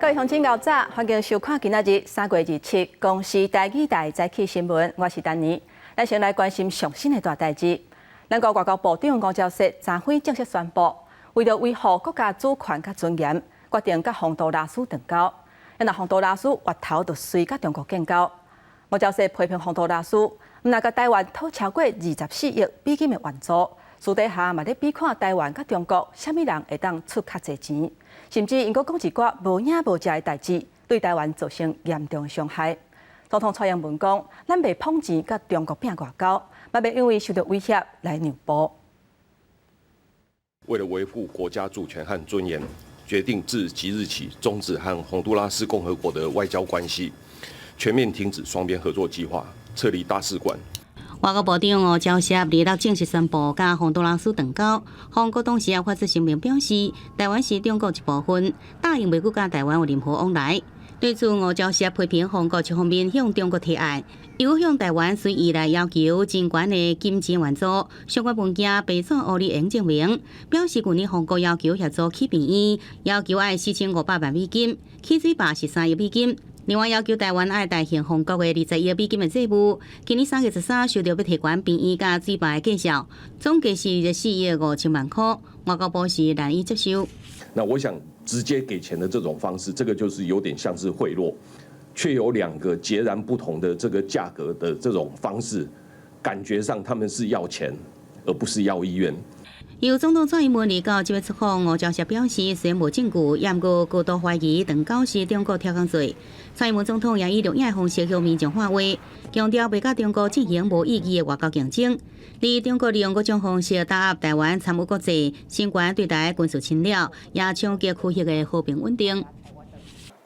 各位鄉親𠢕早，歡迎收看今仔日3月27公視台語台早起新聞，我是丹妮。咱先來關心上新的大代誌。咱國外交部長吳釗燮昨昏正式宣布，為著維護國家主權佮尊嚴，決定佮洪都拉斯斷交。若洪都拉斯越頭就隨佮中國建交。吳釗燮批評洪都拉斯，毋但共台灣討超過24億美金的援助，私底下嘛咧比看台灣佮中國，啥物人會當出較濟錢，甚至𪜶閣講一寡無影無跡的代誌，對台灣造成嚴重的傷害。總統蔡英文講，咱袂捧錢佮中國拚外交，嘛袂因為受到威脅來讓步。為了維護國家主權和尊嚴，決定自即日起終止和洪都拉斯共和國的外交關係，全面停止雙邊合作計劃，撤離大使館。外交部長吳釗燮26正式宣布佮洪都拉斯斷交。洪國當時也發出聲明表示，台灣是中國一部分，答應袂閣佮台灣有任何往來。對此，吳釗燮批評洪國一方面向中國提案，又向台灣隨意來要求真懸的金錢援助，相關文件白紙烏字會證明，表示舊年洪國要求協助起病院，要求愛4500萬美金，起水壩是3億美金。另外要求台灣愛代還洪國的20億美金的債務。今年3月13收到欲提懸病院佮水壩的價數，總計是24億5000萬箍，外交部是難以接受。那我想直接給錢的這種方式，這個就是有點像是賄賂，卻有兩個截然不同的這個價格的這種方式，感覺上他們是要錢，而不是要意願。由總統蔡英文29這欲出訪，吳釗燮表示，雖然無證據，也毋過高度懷疑斷交是中國挑工做。蔡英文總統也以錄影方式向民眾喊話，強調袂佮中國進行無意義的外交競爭。而中國利用各種方式打壓台灣參與國際，新冠對台軍事侵略，也衝擊區域的和平穩定。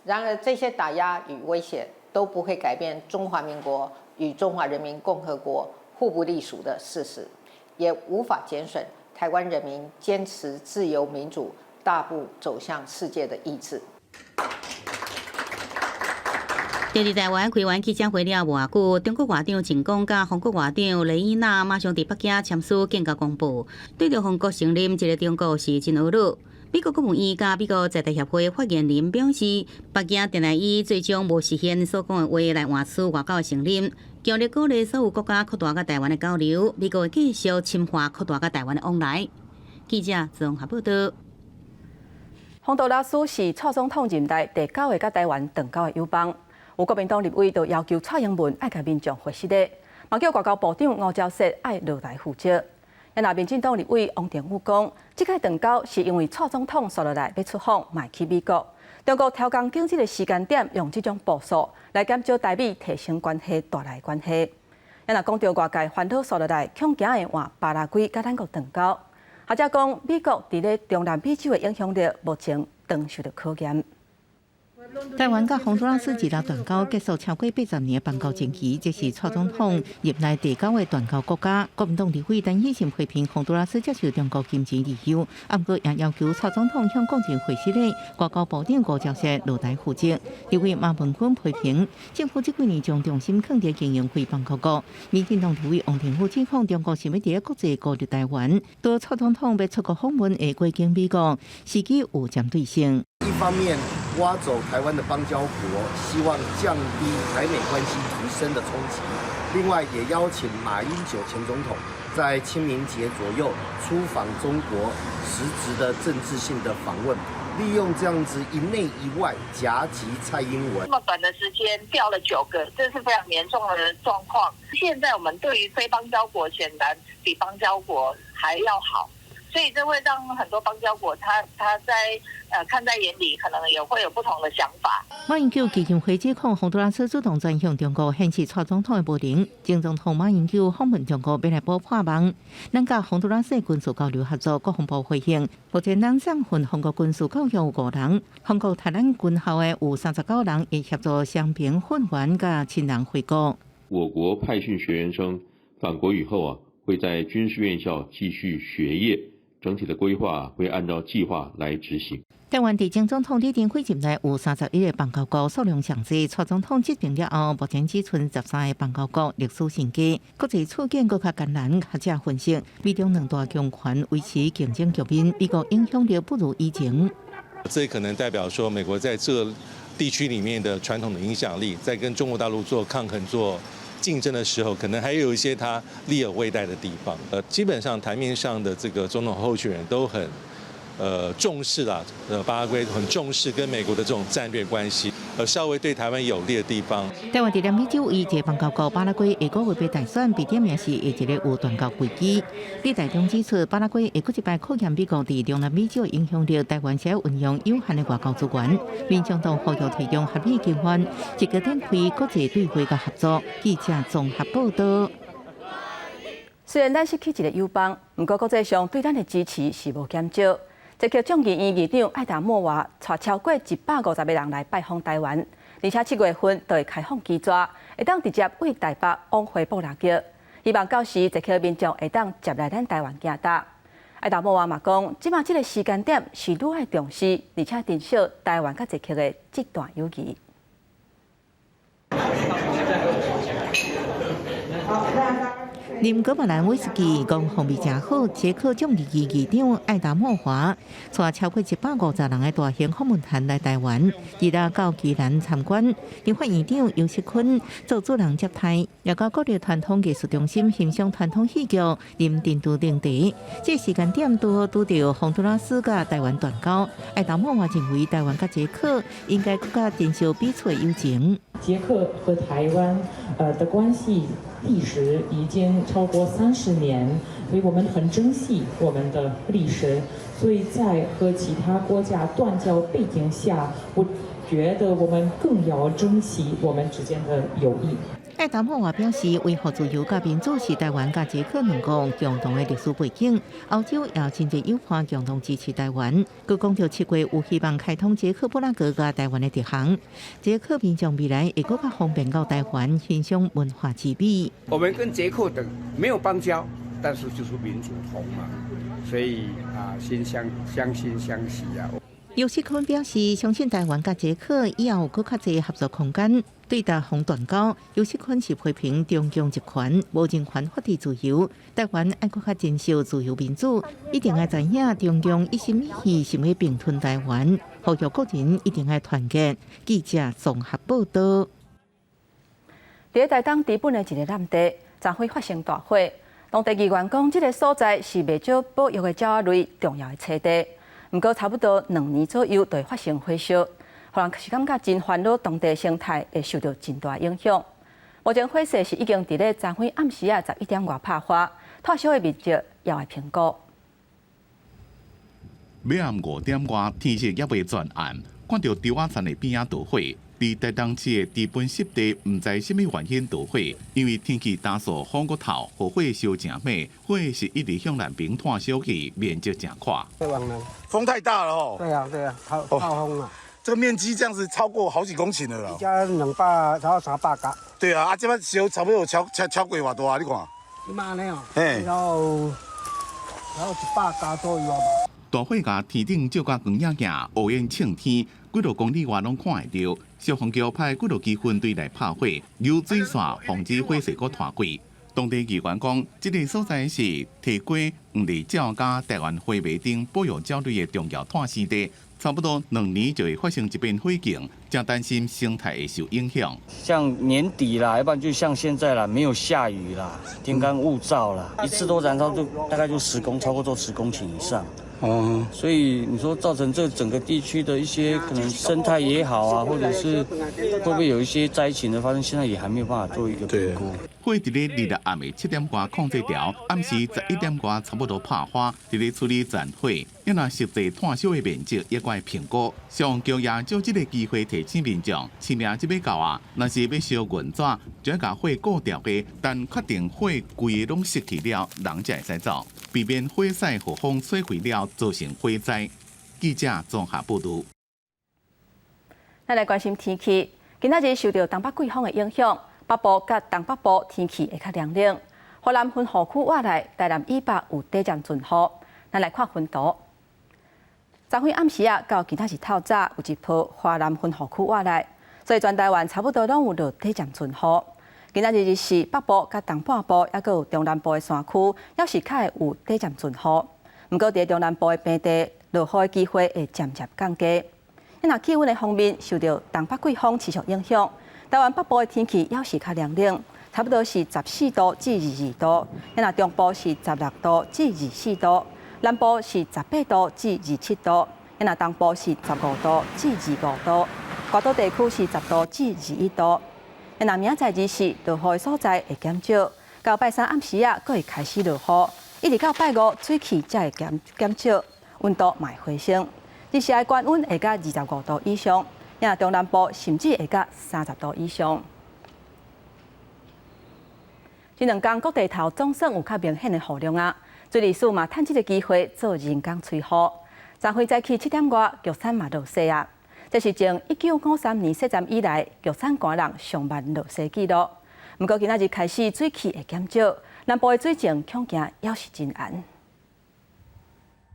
然而，這些打壓與威脅都不會改變中華民國與中華人民共和國互不隸屬的事實，也無法減損台灣人民堅持自由民主、大步走向世界的意志。就佇台灣開完記者會了無偌久，中國外長秦剛佮洪國外長雷伊娜馬上佇北京簽署建交公報，對著洪國承認一個中國是真懊惱。美國國務院佮美國在台協會發言人表示，北京定來以最終無實現所講的話來換取外交的承認，強烈鼓勵所有國家擴大佮台灣的交流，美國會繼續深化擴大佮台灣的往來。記者綜合報道。洪都拉斯是蔡總統任內第九個佮台灣斷交的友邦。有國民黨立委就要求蔡英文愛共民眾回失禮，嘛叫外交部長吳釗燮愛落來負責。若民進黨立委王定宇講，這擺斷交是因為蔡總統紲落來欲出訪，嘛會去美國。中國挑工揀這個時間點，用這種步數來減少台美提升關係帶來的關係。若講到外界煩惱紲落來，恐驚會換巴拉圭佮咱國斷交。學者講，美國佇咧中南美洲的影響力目前當受著考驗。台灣佮洪都拉斯自打斷交結束超過80年的邦交情誼，這是蔡總統任內第九個斷交國家。國民黨立委陳以信批評洪都拉斯接受中國金錢利誘，毋過也要求蔡總統向國人回失禮。外交部長吳釗燮落台負責。立委馬文君批評政府這幾年將重心放佇經營非邦交國。民進黨立委王定宇指控中國想欲佇國際孤立台灣，對蔡總統欲出國訪問會過境美國，時機有針對性。一方面挖走台灣的邦交國，希望降低台美關係提升的衝擊；另外，也邀請馬英九前總統在清明節左右出訪中國，實質的政治性的訪問，利用這樣子一內一外夾擊蔡英文。這麼短的時間掉了九個，這是非常嚴重的狀況。現在我們對於非邦交國顯然比邦交國還要好。所以這會讓很多邦交國他在看在眼裡，可能也會有不同的想法。馬英九基金會指控洪都拉斯主動轉向中國，顯示蔡總統的無能。前總統馬英九訪問中國，欲來補破網。咱佮洪都拉斯軍事交流合作，國防部回應，目前咱送訓洪國軍事教育有五人，洪國台咱軍校的有39人，會協助傷兵訓員佮親人回國。我國派訓學員生返國以後啊，會在軍事院校繼續學業。整體的規劃會按照計劃來執行。台灣佇前總統李登輝任內有31個邦交國數量上濟，蔡總統執政了後，目前只賰13個邦交國，歷史新低。國際處境閣較艱難，學者分析，美中兩大強權維持競爭局面，美國影響力不如以前。這可能代表說美國在這地區裡面的傳統的影響力，在跟中國大陸做抗衡、做競爭的時候，可能還有一些他力有未逮的地方。基本上台面上的這個總統候選人都很重視啦，巴拉圭很重視跟美國的這種戰略關係，稍微對台灣有利的地方。台灣佇南美洲伊一個邦交國巴拉圭下個月欲大選，被點名是下一個有斷交危機。李大中指出，巴拉圭會閣一擺考驗美國佇中南美洲影響力，台灣需要運用有限的外交資源，民眾黨呼籲提供合理經費，積極展開國際對話佮合作。記者綜合報道。雖然咱失去一個友邦，毋過國際上對咱的支持是無減少。捷克眾議院議長艾達莫娃帶超過150個人來拜訪台灣，而且7月份就會開放機座，會當直接對台北往回布拉格。希望到時捷克民眾會當接來咱台灣行踏。艾達莫娃嘛講，這馬這個時間點是愈愛重視，而且珍惜台灣佮捷克的這段友誼。啉噶瑪蘭威士忌，講風味誠好。捷克眾議院議長艾達莫華帶超過150人的大型訪問團來台灣，二日到宜蘭參觀。立法院長游錫堃做主人接待，也到國立傳統藝術中心欣賞傳統戲劇，啉珍珠奶茶。這個時間點拄好拄著宏都拉斯佮台灣斷交。艾達莫華認為台灣佮捷克應該閣較珍惜彼此的友情。捷克和台灣的關係歷史已經超過30年，所以我們很珍惜我們的歷史。所以在和其他國家斷交背景下，我覺得我們更要珍惜我們之間的友誼。艾達莫娃表示，維護自由佮民主是台灣佮捷克兩國共同的歷史背景。歐洲也真濟友伴共同支持台灣。閣講著7月有希望開通捷克布拉格佮台灣的直航。捷克民眾未來會閣較方便到台灣欣賞文化之美。我們跟捷克等沒有邦交，但是就是民族同嘛，所以啊，心相相親相惜啊。游錫堃表示，相信台灣佮捷克以後有閣較濟合作空間。對台風斷交，游錫堃是批評中共集權，無人權法治自由。台灣愛閣較珍惜自由民主，一定愛知影中共一心一意想欲併吞台灣，呼籲國人一定愛團結。記者綜合報道。佇台東知本的一个濫地，昨昏發生大火。當地議員講，這个所在是袂少保育的鳥仔類重要的棲地。毋過差不多2年左右就會發生火燒，予人是感覺真煩惱，當地生態會受著真大影響。目前火勢是已經佇咧昨昏暗時仔11點外拍化，炭燒的面積也會評估。尾暗5點外，天色猶未全暗，看著稻仔田的邊仔著火。佇台東市的知本濕地，毋知啥物原因著火，因為天氣乾燥風閣透，予火燒誠猛，火是一直向南邊炭燒去，面積誠闊。風太大了哦。對啊對啊，透透風啊。這個面積這樣子超過好幾公頃了啦。一家200，超過300甲。對啊，啊，這擺燒差不多有超過偌大啊？你看。這麼按呢哦。嘿。然後100甲左右啊。大火共天頂照甲光影影，烏煙衝天，幾若公里外攏看會著。消防局派幾若支分隊來拍火，游水線防止火勢閣拖開。當地議員講，這个所在是提過黃鸝鳥佮台灣灰麋等保育鳥類的重要棲息地，差不多2年就會發生一遍火警，誠擔心生態會受影響。像年底啦，要不然就像現在啦，沒有下雨啦，天乾物燥啦，一次都燃燒就大概就十公，超過做10公頃以上。哦，所以你說造成這整個地區的一些可能生態也好啊，或者是會不會有一些災情的發生，現在也還沒有辦法做一個評估。火佇咧二六暗暝7點外控制牢，暗時11點外差不多拍化，佇咧處理殘火。若實際炭燒的面積也會評估。消防局也藉這个機會提醒民眾，清明節欲到啊，若是欲燒銀紙，就愛共火顧牢的，等確定火規个攏熄去了，人才會使走，避免火勢予風吹開了，造成火災。記者綜合報導。咱來關心天氣，今仔日受著東北季風的影響，北部佮東北部天氣會較涼冷。華南雲雨區外來，台南以北有短暫陣雨。咱來看雲圖。昨昏暗時仔到今仔日透早，有一波華南雲雨區外來，所以全台灣差不多攏有落短暫陣雨。今仔日日時北部佮東半部，猶閣有中南部的山區，猶是較會有短暫陣雨。毋過佇中南部的平地，落雨的機會會漸漸降低。若氣溫的方面，受著東北季風持續影響，台灣北部的天氣猶是較涼冷，差不多是14度至22度；若中部是16度至24度，南部是18度至27度，若東部是15度至25度，外島地區是10度至21度。若明仔載二四落雨的所在會減少，到拜三暗時仔，閣會開始落雨，一直到拜五水汽才會減少，溫度嘛會回升。日時的高溫會到25度以上，若中南部甚至會到30度以上。這兩工各地頭總算有較明顯的雨量啊！水利署嘛趁這个機會做人工催雨。昨昏早起7點外，玉山嘛落雪啊！這是從1953年設站以來，玉山寒人上慢落雪紀錄。毋過今仔日開始水汽會減少，南部的水情恐驚猶是真絚。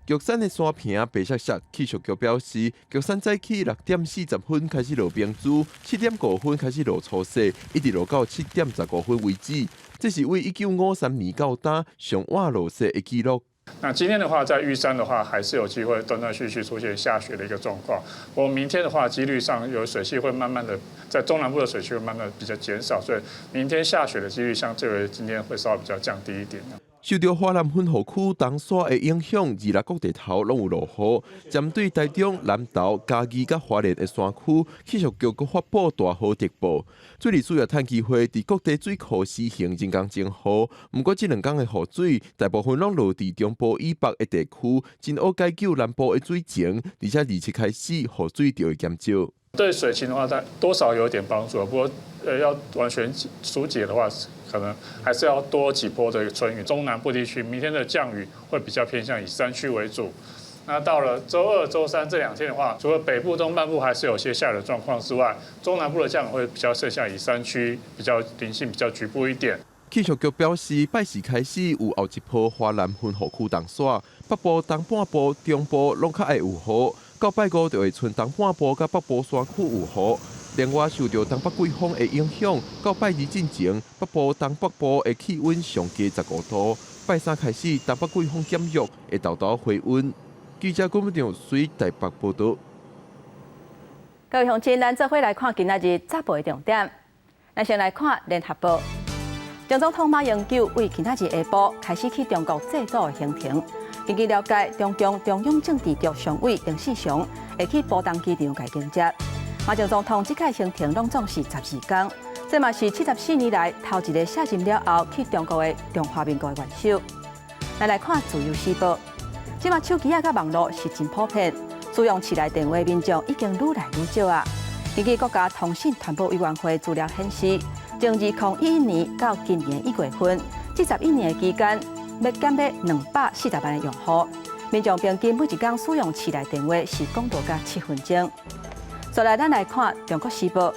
玉山的山坪白雪雪，氣象局表示，玉山早起6點40分開始落冰珠，7點5分開始落粗雪，一直落到7點15分為止。這是為1953年到今上晚落雪的紀錄。那今天的話，在玉山的話，還是有機會斷斷續續出現下雪的一個狀況。我明天的話，幾率上有水汽會慢慢的在中南部的水汽會慢慢比較減少，所以明天下雪的幾率相對於今天會稍微比較降低一點。受著華南雲雨區東徙的影響，26各地頭攏有落雨。針對台中、南投、嘉義佮花蓮的山區，氣象局閣發布大雨特報。水利署也趁機會，佇各地水庫施行人工增雨。毋過，這兩工的雨水大部分攏落佇中部以北的地區，真烏解救南部的水情。而且27開始，雨水就會減少。對水情的話，但多少有點幫助。不過，要完全疏解的話，可能還是要多幾波的春雨。中南部地區明天的降雨會比較偏向以山區為主。那到了週二、週三這兩天的話，除了北部、東半部還是有些下雨的狀況之外，中南部的降雨會比較剩下以山區比較零星、比較局部一點。氣象局表示，拜四開始有後一波華南雲雨區東徙，北部、東半部、中部攏較會有雨。到拜五就會賰東半部佮北部山區有雨。另外，受著東北季風的影響，到拜二進前，北部、東北部的氣溫上低15度。拜三開始，東北季風減弱，會沓沓回溫。記者郭文水台北報導。各位鄉親，咱做伙來看今仔日早報的重點。咱先來看聯合報，前總統馬英九為今仔日下晡開始去中國祭祖的行程。根據了解，中共中央政治局常委丁薛祥會去浦東機場共迎接。馬前總統這擺行程攏總是12工，這嘛是74年來頭一个卸任了後去中國的中華民國元首。咱來看自由時報，這馬手機仔佮網路是真普遍，使用市內電話民眾已經愈來愈少啊。根據國家通訊傳播委員會資料顯示，從2011年到今年1月份，這11年的期間，欲減欲240萬个用戶，民眾平均每一工使用市內電話是講無甲7分鐘。再來，咱來看《中國時報》。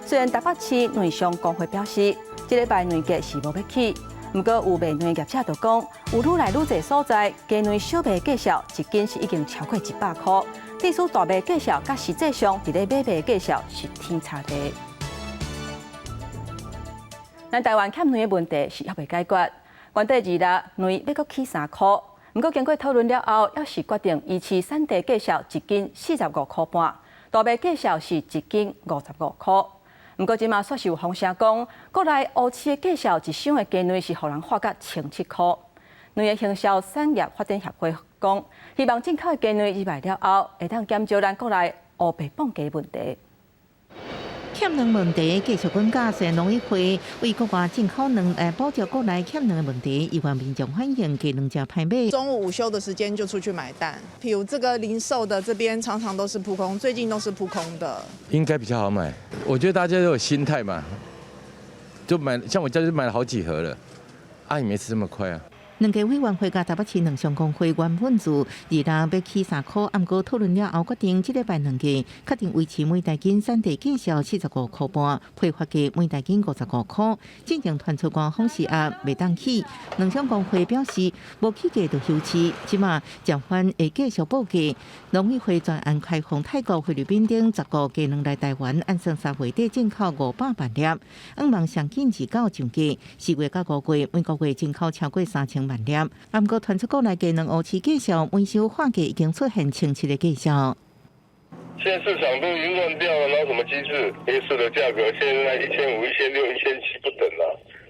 雖然台北市卵商公會表示，這禮拜卵價是無欲起，毋過有賣卵業者就講，有愈來愈濟所在雞卵小賣價數一斤是已經超過100箍，致使大賣價數佮實際上佇咧買賣價數是天差地。咱台灣欠卵的問題是猶未解決，原底26卵欲閣起3箍，毋過經過討論了後，猶是決定維持產地價數一斤45箍半。大賣價數是一斤55箍，毋過這馬煞是有風聲講，國內烏市的價數一箱的雞卵是予人喊甲1700箍。卵的行銷產業發展協會講，希望進口的雞卵入來了後，會當減少咱國內烏白放雞問題。欠卵問題繼續滾價，雖然農委會為國外進口卵來補助國內欠卵的問題，猶原民眾反映雞卵誠歹買。中午午休的時間就出去買蛋，譬如這個零售的這邊常常都是撲空，最近都是撲空的。應該比較好買，我覺得大家都有心態嘛，就買，像我家就買了好幾盒了，啊，也沒吃這麼快啊。卵雞委員會佮台北市卵商公會原本自26欲起3箍，毋過討論了後決定，這禮拜卵價確定維持每大斤產地價數45箍半，批發價每大斤55箍。進前傳出官方施壓袂當起，卵商公會表示無起價就休市，這馬暫緩會繼續報價。農委會專案開放泰國、菲律賓等10國雞卵來台灣，按算3月底進口500萬粒，向望上緊29上價，4月到5月每個月進口超過3000。萬粒。啊，毋過傳出國內雞卵烏市繼續每收化價已經出現清晰的跡象。現在市場都已經亂掉了，哪有什麼機制？黑市的價格現在1500、1600、1700不等啦，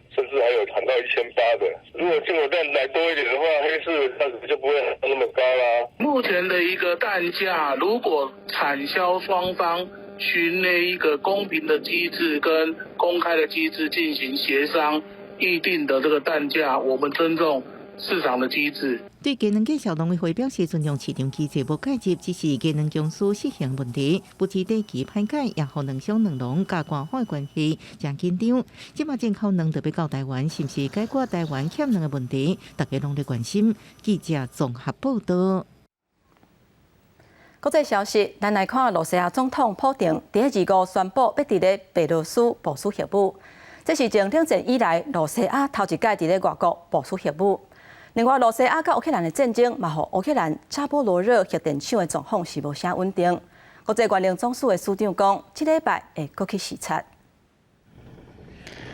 甚至還有談到1800的。如果進口蛋來多一點的話，黑市價格就不會那麼高啦。目前的一個蛋價，如果產銷雙方循了一個公平的機制跟公開的機制進行協商，議定的這個蛋價，我們尊重市場的機制。對雞卵價售，農委會表示尊重市場機制，無介入，只是雞卵公司執行問題，不止短期歹解，也予卵商卵農佮官方的關係誠緊張。這馬進口卵特別到台灣，是毋是解決台灣欠卵的問題？大家攏咧關心。記者綜合報道。國際消息，咱來看露西亞總統普廷佇25宣布，欲佇咧白羅斯部署核武，這是從冷戰以來露西亞頭一擺佇咧外國部署核武。另外，露西亞佮烏克蘭的戰爭嘛，予烏克蘭扎波羅熱核電廠的狀況是無啥穩定。國際原能總署的署長講，這禮拜會閣去視察。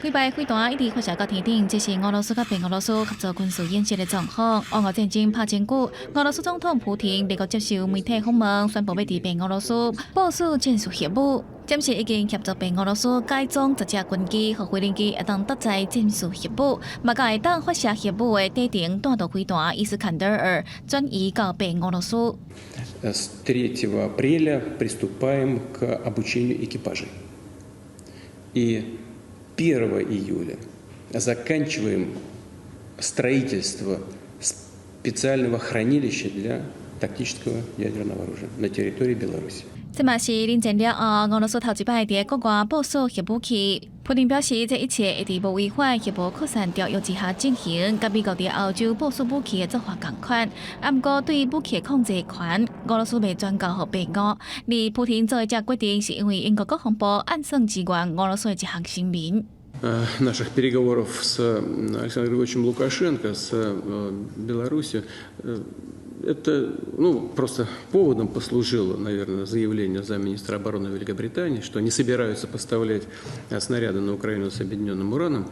幾擺飛彈一直發射到天頂，這是俄羅斯佮白俄羅斯合作軍事演習的狀況。烏俄戰爭拍真久，俄羅斯總統普廷立刻接受媒體訪問，宣布欲佇白俄羅斯部署戰術核武。暫時已經協助白俄羅斯改裝十架軍機予飛行機會當搭載戰術核武，嘛共會當發射核武的短程彈道飛彈伊斯坎德爾轉移到白俄羅斯。 С 3 апреля приступаем к обучению экипажей. И 1 июля заканчиваем строительство специального хранилища для тактического ядерного оружия на территории Беларуси. 這嘛是冷戰了後，俄羅斯頭一擺佇國外部署核武器。普丁表示，這一切會佇無違反核無擴散條約之下進行，佮美國佇歐洲部署武器的做法仝款。啊，毋過對武器的控制權，俄羅斯袂轉交予白俄。而普丁做的這決定，是因為英國國防部暗算支援俄羅斯的一項聲明。 Наших переговоров с Александром Григорьевичем Лукашенко, с Беларусью, это, ну, просто поводом послужило, наверное, заявление замминистра обороны Великобритании, что они собираются поставлять снаряды на Украину с обедненным ураном.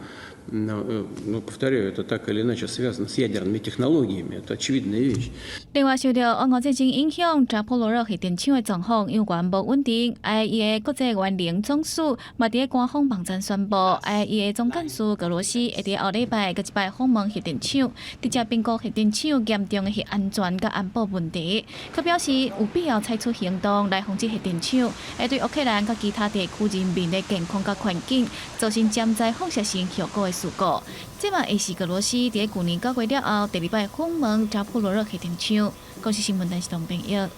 Но, ну, повторяю, это так или иначе связано с ядерными технологиями, это очевидная вещь. 另外，受到烏俄戰爭影響，扎波羅熱核電廠的狀況猶原無穩定。IAEA 國際原能總署嘛佇官方網站宣布，IAEA 總幹事格羅西會佇後禮拜閣一擺訪問核電廠，直接評估核電廠嚴重的核安全佮安保問題。佢表示有必要採取行動來防止核電廠會對烏克蘭佮其他地區人民的健康佮環境造成潛在放射性後果的事故。這嘛會是格羅西佇舊年9月了後第二擺訪問扎波羅熱核電廠。公視新聞陳世東編譯。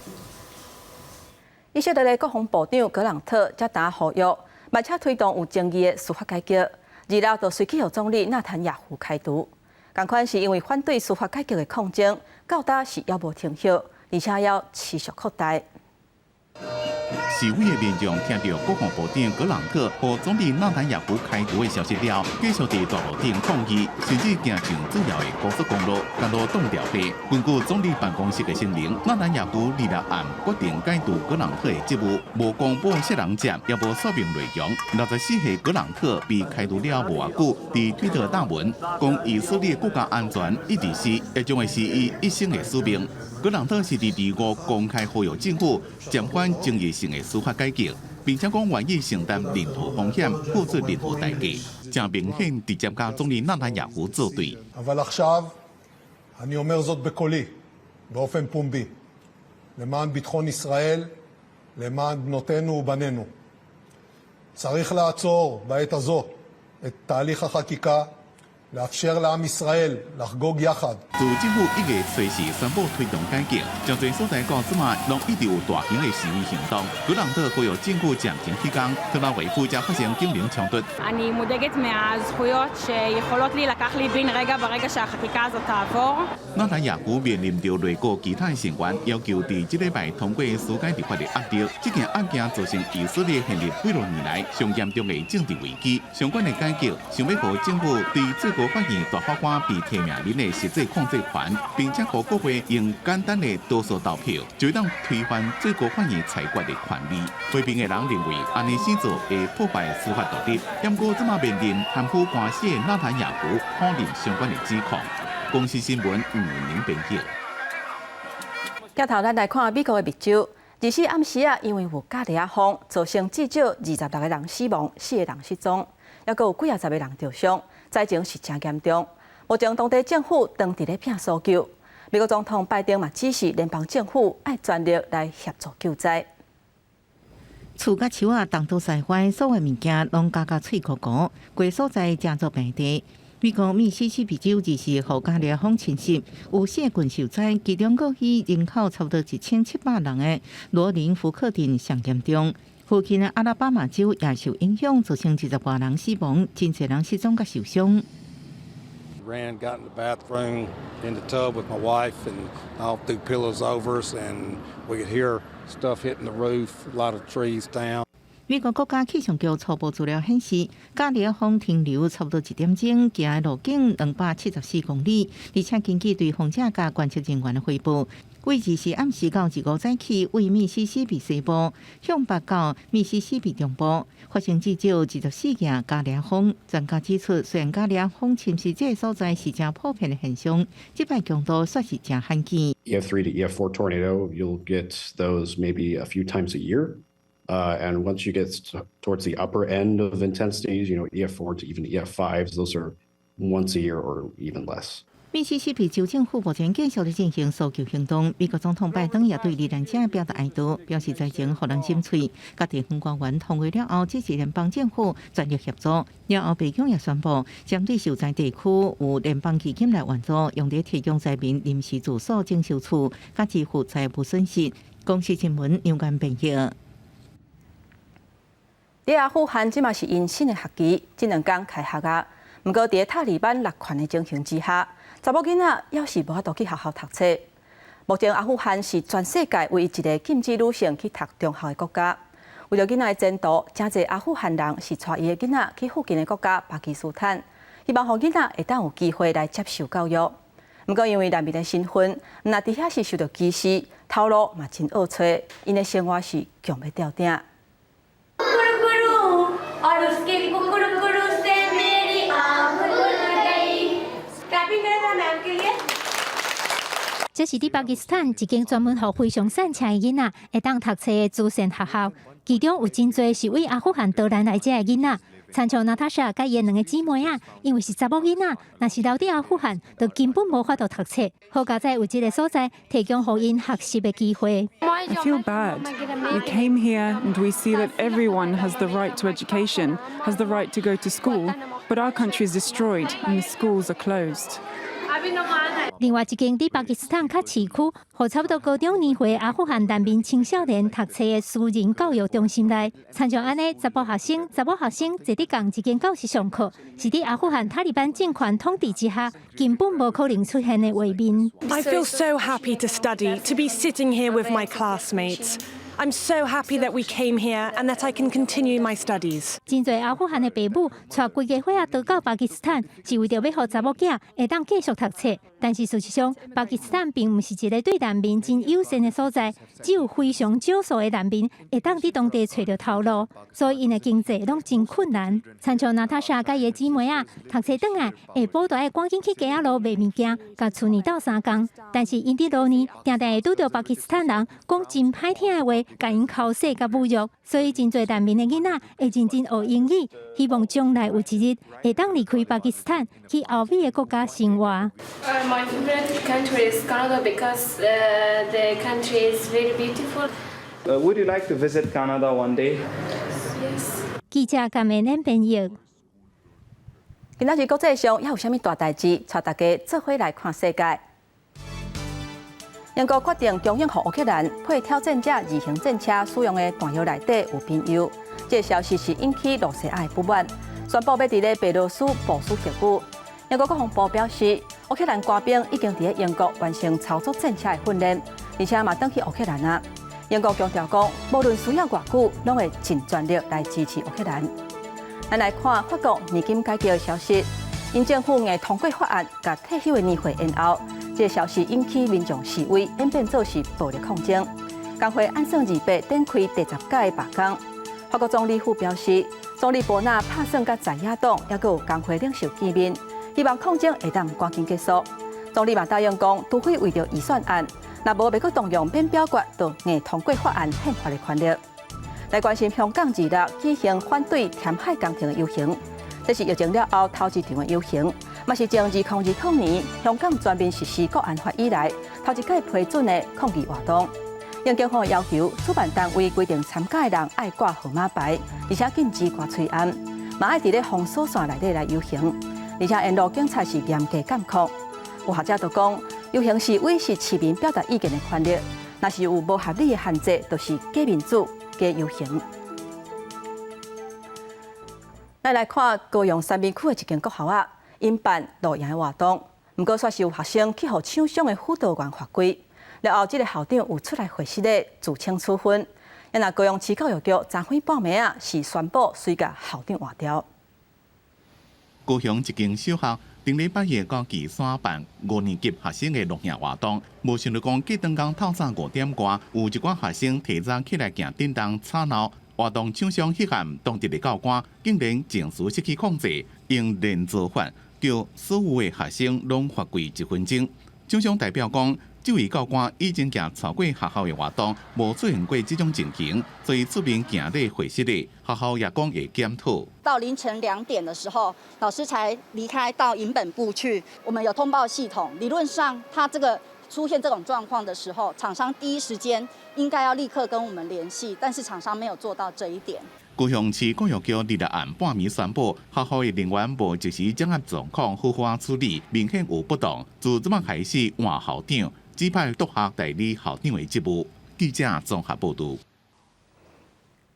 以色列的國防部長格朗特才今呼籲，嘛且推動有爭議的司法改革。26就隨去予總理納坦雅胡開除。仝款是因為反對司法改革的抗爭，到今是猶無停歇，而且猶持續擴大。示威的民眾聽著國防部長格朗特予總理納坦雅胡開除的消息了，繼續佇大路頂抗議，甚至行上主要的高速公路，共路擋牢閉。根據總理辦公室的聲明，納坦雅胡禮拜暗決定解除格朗特的職務，無公布啥人接，也無說明內容。64歲格朗特被開除了無偌久，佇推特貼文講以色列國家安全一直是，也將會是伊一生的使命。格朗特是佇25公開呼籲政府暫緩爭議性的司法改革，並且講願意承擔任何風險，付出任何代價，誠明顯直接佮總理納坦雅胡作對。 אבל עכשיו אני אומר זאת בקולי, באופן פומבי, למען ביטחון ישראל, למען בנותינו ובנינו. צריך לעצור בעת הזו את תהליך החקיקה, לאפשר לעם ישראל לחגוג יחד. 自政府1月初四宣布推動改革，誠濟所在到這馬攏一直有大型的示威行動。格朗特呼籲政府暫停彼工，特拉維夫才發生警民衝突。 אני מודאגת מהזכויות שיכולות להילקח לי בן רגע ברגע שהחקיקה הזאת תעבור. 納坦雅胡面臨著內閣其他的成員要求佇這禮拜通過司改立法的壓力，這件案件造成以色列陷入幾落年來上嚴重的政治危機。相關的改革想欲予政府對最高法院大法官被提名人的實際控制權，並且予國會用簡單的多數投票，就會當推翻最高法院裁決的權利。批評的人認為，按呢死做會破壞司法獨立。毋過這馬面臨貪腐官司的納坦雅胡否認相關的指控。公視新聞吳文玲編譯。鏡頭咱來看美國的密州，24暗時啊，因為有伽利亞風，造成至少26個人死亡，四個人失蹤，猶閣有幾仔十個人著傷，災情是誠嚴重。目前當地政府當佇咧拼搜救，美國總統拜登嘛指示聯邦政府愛全力來協助救災。厝佮樹仔東倒西歪，所有物件攏咬甲碎糊糊，規所在成做平地。美國密西西比州二四予伽利亞風侵襲，有四個郡受災，其中閣以人口差不多1700人的羅林福克鎮上嚴重。附近的阿拉巴馬州也受影響，造成20外人死亡，真濟人失蹤佮受傷。 Ran, got in the bathroom, in the tub with my wife, and all threw pillows over us, and we could hear stuff hitting the roof, a lot of trees down. 美國國家氣象局初步資料顯示，伽利亞風停留差不多一點鐘，行的路徑274公里，而且根據對風者佮觀測人員的回報，位置是暗時到25早起，位密西西比西部向北到密西西比中部，發生至少24件伽利亞風。專家指出，雖然伽利亞風侵襲這个所在是誠普遍的現象，這擺強度煞是誠罕見。 EF3 to EF4 tornado, you'll get those maybe a few times a year. And once you get towards the upper end of intensities, EF4 to even EF5s, those are once a year or even less. 密西西比州政府目前繼續咧進行搜救行動。美國總統拜登也對罹難者表達哀悼，表示災情予人心碎。佮地方官員通話了後，指示聯邦政府全力協助。了後，白宮也宣布，針對受災地區有聯邦基金來援助，用來提供災民臨時住所、整修厝，佮支付財務損失。公視新聞楊堅編譯。佇阿富汗這馬是𪜶新的學期，這兩工開學啊。毋過佇塔利班掠權的情形之下，查某囡仔猶是無法度去學校讀冊。目前阿富汗是全世界唯一一个禁止女性去讀中學的國家。為著囡仔的前途，誠濟阿富汗人是帶𪜶的囡仔去附近的國家巴基斯坦，希望予囡仔會當有機會來接受教育。毋過因為難民的身份，毋但佇遐是受著歧視，頭路嘛真惡揣，𪜶的生活是強欲吊鼎。और उसके कुकुर कुरु से मेरी आँख खुल गई। क्लैपिंग करें मैम के लिए。這是佇巴基斯坦一間專門予非常散赤的囡仔會當讀冊的慈善學校，其中有真濟是為阿富汗逃難來遮的囡仔。親像娜塔莎佮伊的兩个姊妹仔，因為是查某囡仔，若是留佇阿富汗，就根本無法度讀冊。好佳哉有這个所在，提供予𪜶學習的機會。 I feel bad. We came here and we see that everyone has the right to education, has the right to go to school, but our country is destroyed and the schools are closed. 另外一間佇巴基斯坦較市區，予差不多高中年歲阿富汗難民青少年讀冊的私人教育中心內，親像按呢，查埔學生、查某學生坐佇仝一間教室上課，是佇阿富汗塔利班政權統治之下，根本無可能出現的畫面。 I feel so happy to study, to be sitting here with my classmates. I'm so happy that we came here and that I can continue my studies. 真濟阿富汗的爸母帶規家伙仔逃到巴基斯坦，是為著欲予查某囝會當繼續讀冊。但是事實上，巴基斯坦並毋是一个對難民真友善的所在，只有非常少數的難民會當佇當地揣著頭路，所以𪜶的經濟攏真困難。親像娜塔莎佮伊的姊妹仔，讀冊轉來，下晡就愛趕緊去街仔路賣物件，共厝呢鬥相共。但是𪜶佇路呢，定定會拄著巴基斯坦人講真歹聽的話，共𪜶剾洗佮侮辱，所以真濟難民的囡仔會認真學英語，希望將來有一日會當離開巴基斯坦，去歐美的國家生活。 My favorite country is Canada because the country is very beautiful. Would you like to visit Canada one day? Yes. 記者甘美恁編譯。今仔日國際上猶有啥物大代誌？帶大家做伙來看世界。英國決定供應予烏克蘭配挑戰者二型戰車使用的彈藥內底有砒藥，這个消息是引起露西亞的不滿，宣布欲佇咧白羅斯部署核武。英國國防部表示，烏克蘭官兵已經佇咧英國完成操作戰車的訓練，而且嘛轉去烏克蘭啊。英國強調講，無論需要偌久，攏會盡全力來支持烏克蘭。咱來看法國年金改革的消息，𪜶政府硬通過法案，共退休的年歲延後。這个消息引起民眾示威，演變做是暴力抗爭。工會按算28展開第10屆罷工。法國總理府表示，總理博納拍算佮在野黨，猶閣有工會領袖見面，希望抗爭會當趕緊結束。總理嘛答應講，除非為著預算案，若無袂閣動用免表決就硬通過法案憲法的權力。來關心香港26舉行反對填海工程的遊行，這是疫情了後頭一場的遊行，嘛是自2020年香港全面實施國安法以來，頭一屆批准的抗議活動。應警方要求，主辦單位規定參加的人愛掛號碼牌，而且禁止掛喙罨，嘛愛佇咧封鎖線內底來遊行，而且沿路警察是嚴格監控。有學者就講，遊行示威是市民表達意見的權利，若是有無合理的限制，就是假民主、假遊行。咱來看高雄三民區的一間國校仔，𪜶辦露營的活動，毋過煞是有學生去予搶傷的輔導員罰規。了後，這个校長有出來回釋咧，自請處分。啊若高雄市教育局昨昏半暝仔，是宣布隨共校長換掉。高雄一間小學頂禮拜一到旗山辦五年級學生的露營活動，無想著講隔當工透早5點外，有一寡學生提早起來行電動吵鬧，活動廠商彼岸當地的教官竟然情緒失去控制，用連坐法叫所有的學生攏罰跪一分鐘。廠商代表講，這位教官以前行超過學校的活動，無出現過這種情形，所以出面行禮回釋的，學校也講會檢討。到凌晨2點的時候，老師才離開到營本部去。我們有通報系統，理論上他這個出現這種狀況的時候，廠商第一時間應該要立刻跟我們聯繫，但是廠商沒有做到這一點。高雄市教育局禮六暗半暝宣布，學校的人員無及時掌握狀況，好好處理，明顯有不當。自這擺開始換校長，指派督學代理校長的職務。記者綜合報導。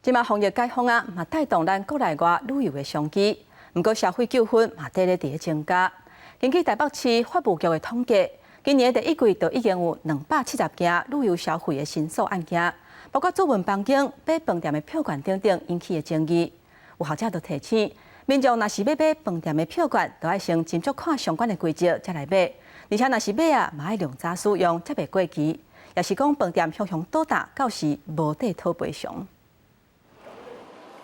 這馬防疫解封啊，嘛帶動咱國內外旅遊的商機。毋過消費糾紛嘛，綴咧增加。根據台北市法務局的統計，今年第一季就已經有270件旅遊消費的申訴案件，包括主辦房間、買飯店的票券等等引起的爭議。有學者就提醒，民眾若是欲買飯店的票券，就愛先斟酌看相關的規則，才來買。而且若是買啊，嘛愛量早使用，才袂過期。抑是講飯店常常倒貼，到時無得討賠償。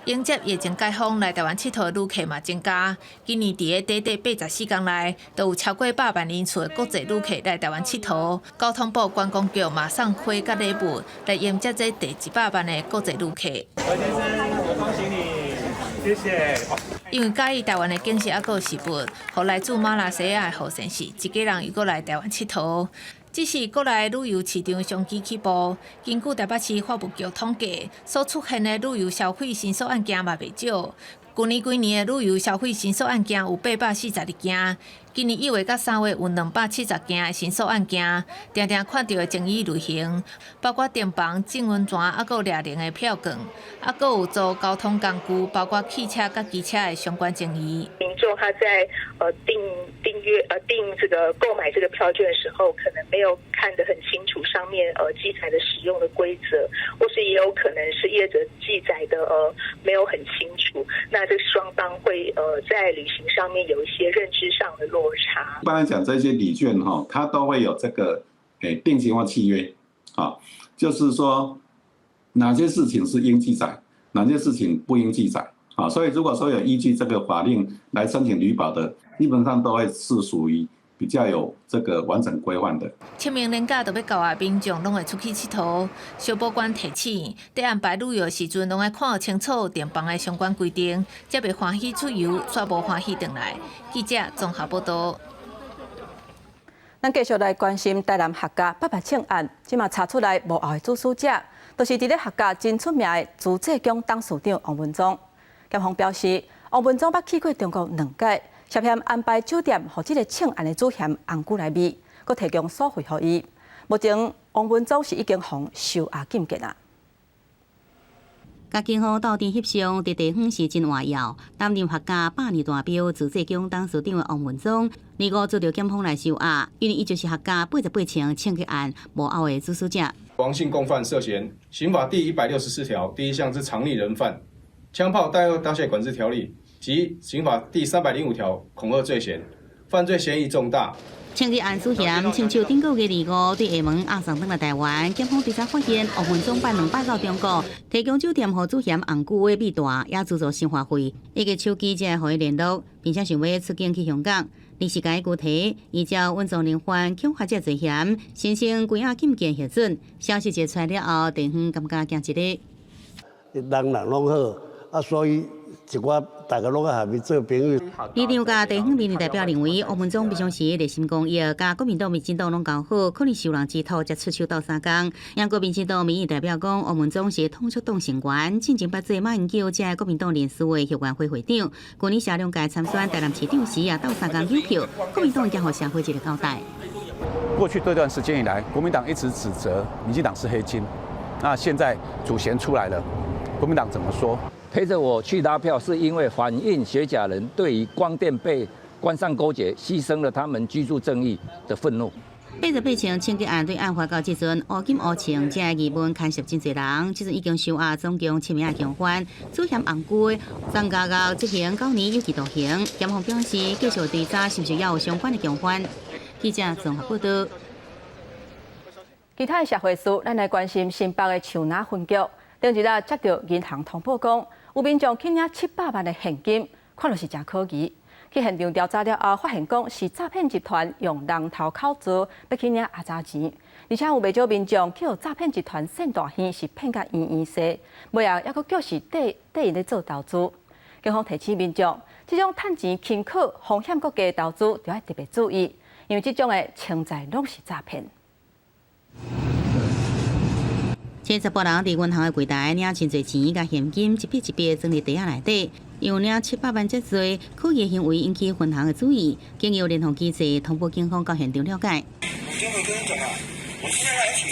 迎接疫情解封來台灣𨑨迌的旅客嘛增加，今年佇咧短短84工內，就有超過100萬人次的國際旅客來台灣𨑨迌。交通部觀光局嘛送花佮禮物來迎接這第100萬的國際旅客。何先生，我恭喜你，謝謝。因為佮意台灣的景色猶閣有食物，予來自馬來西亞的何先生一家人又閣來台灣𨑨迌。只是國內旅遊市場商機起步，根據台北市法務局統計，所出現的旅遊消費申訴案件嘛袂少。舊年規年的旅遊消費申訴案件有842件，今年1月佮3月有270件的申訴案件，定定看著的爭議類型，包括訂房、浸溫泉，猶閣掠龍的票券，猶閣有租交通工具，包括汽車佮機車的相關爭議。民眾他在訂閱訂這個購買這個票券的時候，可能沒有看得很清楚上面記載的使用的規則，或是也有可能是業者記載的沒有很清楚，那這雙方會在旅行上面有一些認知上的落差。一般來講，這些禮券哈，它都會有這個定型化契約，啊，就是說哪些事情是應記載，哪些事情不應記載，啊，所以如果說有依據這個法令來申請旅保的，基本上都會是屬於比較有這個完整規範的。清明連假就欲到啊，民眾攏會出去𨑨迌。消保官提醒，佇安排旅遊時陣，攏愛看清楚訂房的相關規定，才袂歡喜出遊，煞無歡喜轉來。記者綜合報導。咱繼續來關心台南客家八八槍案，這馬查出來幕後的主使者，就是佇咧客家真出名的慈濟宮董事長王文忠。檢方表示，王文忠捌去過中國兩擺，涉嫌安排酒店予這个槍案的主嫌紅龜來面，閣提供所費予伊。目前，王文忠是已經予收押禁見啊。佮警方鬥陣翕相，佇地方是真活躍。擔任客家百年大廟慈濟宮董事長的王文忠，二五遭著檢方來收押，因為伊就是客家88槍槍擊案幕後的主使者。王姓共犯涉嫌刑法第164條第一項之藏匿人犯、槍炮彈藥刀械管制條例及刑法第305條恐嚇罪嫌，犯罪嫌疑重大。槍擊案主嫌槍手頂個月25對廈門押送轉來台灣，檢方調查發現，黃文忠辦兩擺到中國，提供酒店予主嫌紅久的秘帶，也資助生活費，伊个手機才會予伊聯絡，並且想欲出境去香港。臨時共伊拘提，依照穩重連環恐嚇這罪嫌，申請關押禁見核准。消息一出來了後，地方感覺驚一个。人人攏好，啊，所以一寡大家攏愛合伊做朋友。李長佮地方民意代表認為，黃文忠平常時熱心公益，佮國民黨、民進黨攏交好，可能受人之託才出手鬥相共。毋過民進黨民意代表講，黃文忠是統促黨成員，進前捌做馬英九這國民黨臉書的後援會會長，去年下兩屆參選台南市長時也鬥相共有票，國民黨將予社會一個交代。過去這段時間以來，國民黨一直指責民進黨是黑金，那現在主嫌出來了，國民黨怎麼說？陪着我去拉票，是因為反映學甲人對於光電被官商勾結，犧牲了他們居住正義的憤怒。88槍槍擊案對案發到這陣，烏金烏槍這個疑問牽涉真濟人，這陣已經收押總共七名的共犯，主嫌紅龜送監獄執行9年有期徒刑。檢方表示繼續追查是毋是也有相關的共犯。記者綜合報道。其他的社會事，咱來關心新北的樹林分局，頂一日接到銀行通報講，有民眾去領700萬的現金，看落是誠可疑。去現場調查了後，發現講是詐騙集團用人頭口座欲去領阿雜錢，而且有袂少民眾去予詐騙集團騙大耳，是騙甲圓圓踅，尾後猶閣叫是綴綴𪜶咧做投資。警方提醒民眾，這種趁錢輕巧、風險閣低的投資，著愛特別注意，因為這種的穿在攏是詐騙。這查埔人佇銀行的櫃台領真濟錢佮現金，一筆一筆裝佇袋仔內底，有領700萬遮濟，可疑行為引起分行的注意，經由聯防機制通報警方到現場了解。我就會跟你講啊，我現在來取，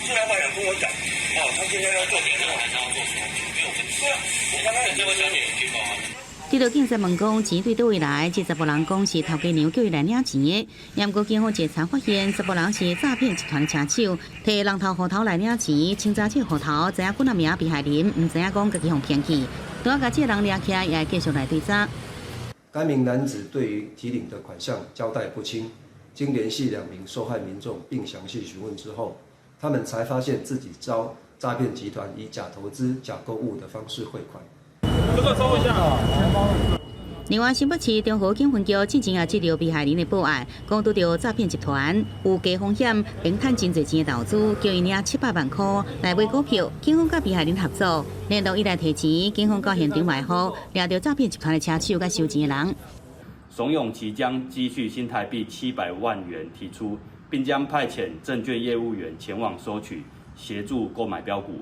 這老闆有跟我講，哦，他今天要做點，我還是要做什麼？沒有，對啊，我剛剛有這位小姐有聽過嗎？得到警察問講錢對佗位來，這查埔人講是頭家娘叫伊來領錢的。毋過警方調查發現，查埔人是詐騙集團車手，提人頭戶頭來領錢，清查這個戶頭，知影幾若名被害人，毋知影講家己予騙去。拄仔共這個人掠起來，也會繼續來追查。該名男子對於提領的款項交代不清，經聯繫兩名受害民眾並詳細詢問之後，他們才發現自己遭詐騙集團以假投資、假購物的方式匯款。這個收一下。另外，新北市中和警分局進前也接到被害人的報案，講拄著詐騙集團有低風險，並趁真濟錢的投資，叫伊領700萬塊來買股票。警方佮被害人合作，聯絡伊來提錢。警方到現場埋伏，掠著詐騙集團的車手佮收錢的人。慫恿其將積蓄新台幣700萬元提出，並將派遣證券業務員前往收取，協助購買飆股。